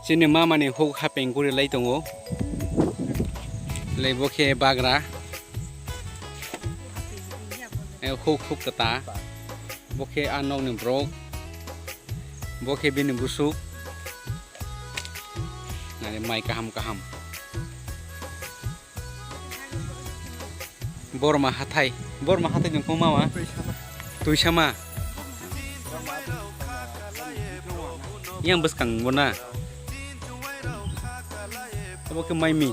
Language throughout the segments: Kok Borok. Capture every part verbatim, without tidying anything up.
Chini mama ni huk hapeng guri lai tongo. Lai bo khe bagra. Eh, huk, huk kwta. Bo khe a nok ni borok. Bo khe bini busuk. Nai mai kaham kaham. Borma hathai. Borma hathai nung kong mama? Tuisama. Yang bwskang bo na. Abo khe mai mi.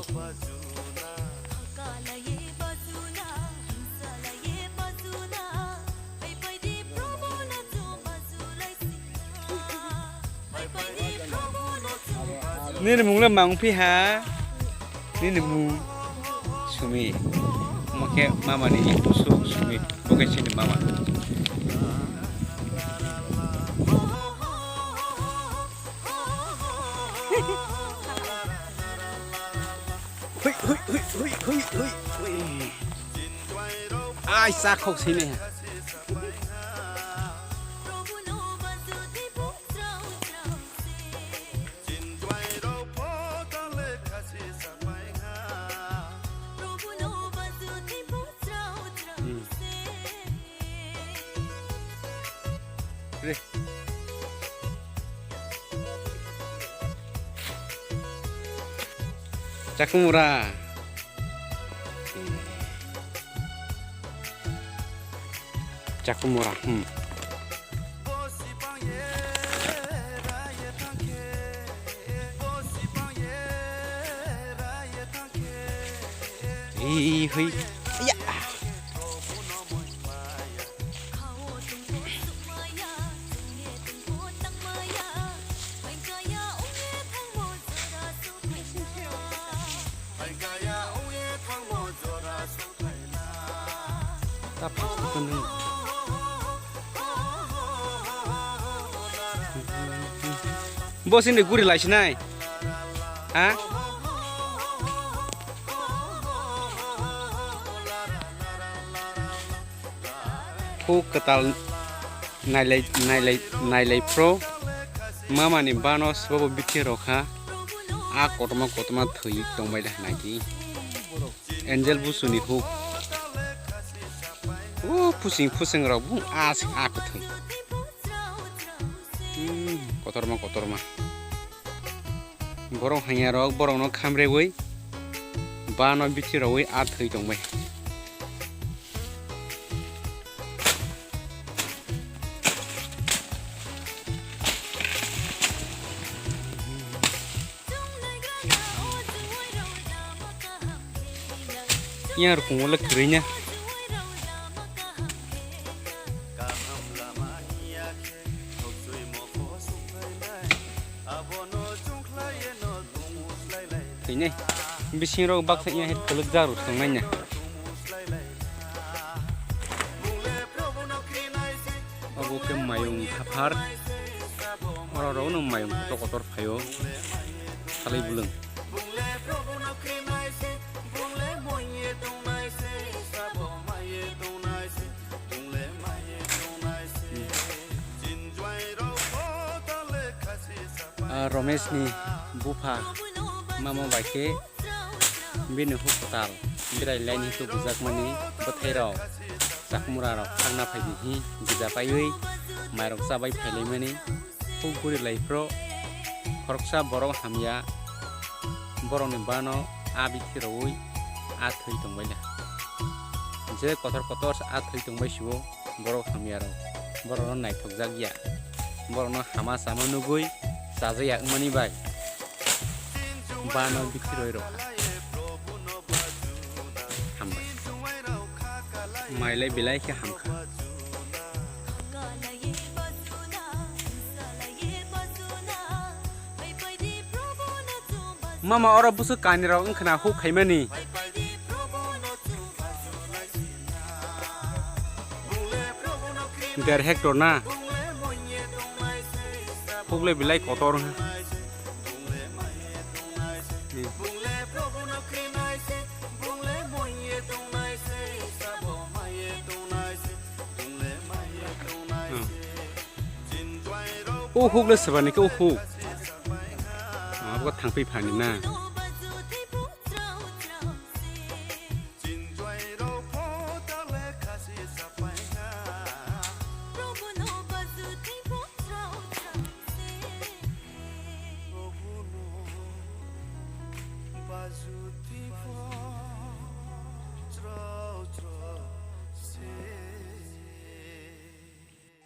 Nini mung le ma wngphi ha? Nini mung Sumi. Omo khe mama ni busuk Sumi. Bo khe chini mama. Hui, hui, hui. Ai, sa khok sini. Hmm. Re. Chakumura. Chakumura, hmm. Hi, hui. Ya. Bo sini guri lai sinai. Ha? Huk kwtal nailai, nailai, nailai phro. Mama ni bano sabo bithi rokha. A kotorma kotorma thwi tongbai da naidi. Angel Busu ni huk. O pusing pusing rok bung a sing a kwthwi. Hmm, kotorma kotorma. Borok hanya rok borok no khamrewi. Bano bithi rokwi a thwi tongbai. Yang rukung wala kwrwi na. Thwinai. Bising rok baksa yang het kwlwk jar ruk tongnai na. Obo khe mayung haphar. Oro rok no mayung kotor kotor phaio. Salai bulung. Ah, Romesh ni bupha mama bai khe bini huk kwtal berai laini hwnkhe bujakmani bwthairok chakmurarok thangna phaidi hi gija paiwi mairok chabai phailaimani huk guri laiphro khoroksa borok hamya borokni bano a bithi rwi a thwi tongbaila je kotor kotor a thwi tongbai sibo. Borok hamya rok borok no naithok jak ya, borok no hama sama nugwi chaja ya wngmani bai bano bithi roi rok hambai mailai belai khe hamkha. Mama oro busu kani rok wngkhna huk khaimani. Der hector na. Hukle belai kotor. O huk le sebani ke o huk. Thangpi phani na.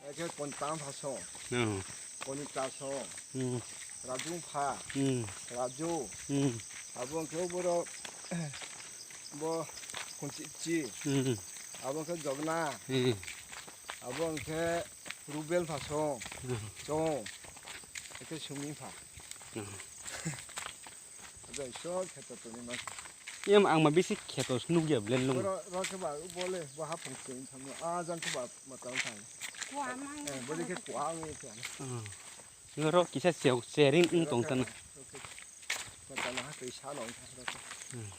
Eke Kontang pha song, Hmm. Konika song, Hmm. Raju pha, Hmm. Raju, Hmm. abo hwnkhe boro bo Khunchichi, Hmm. abo hwnkhe Jogna, Hmm. abo hwnkhe Rubel pha song, Hmm. Chong, eke Sumi pha. Hmm. Abo sob kheto tongwi ma. Em, ang ma bisi kheto nukya ble nung. Ro, ro khe ba bole bo haphung cheng thangno. A jang khe ba matang thang. Kuamang. Eh, bole khe kuamang khe. Hmm. Ro kisa seo sharing wng tong tana. Matang ha twi sa no wng thang ro khe. Hmm.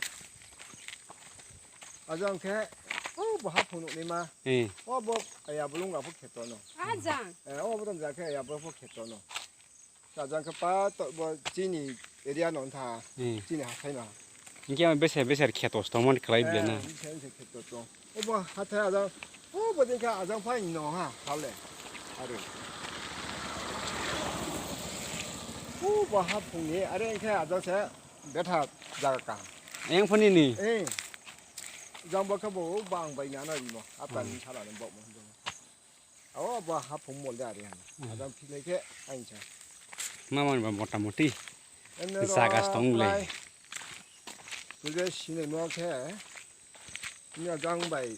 A jang khe o bo haphung nukni ma. Eh. O bo aya bolong ga pho kheto no. A jang. Eh, o bo jang khe aya bo pho kheto no. Ajang khe pa to bo chini area no wngkha, Hmm. Chini hathai no. Hinkhe ang beser beser kheto tongmani khlai ble na. Eh, beser beser kheto tong. Obo hathai ajang, obo dikha ajang phai no ha, hale. Are. Obo haphung ni, are hinkhe ajang se betha jaga kaham. Ayang phani ni? Eh. Jang bo khe bo bang bai nana rimo, atan ni Hmm. sala ni bo mo. Aw, ba haphung mol de ari han. Hmm. Adam philai khe ain cha. Mamani ba mota moti. Ene ro jaga stong le. Lai. Tuje sine mo khe. Nya jang bai.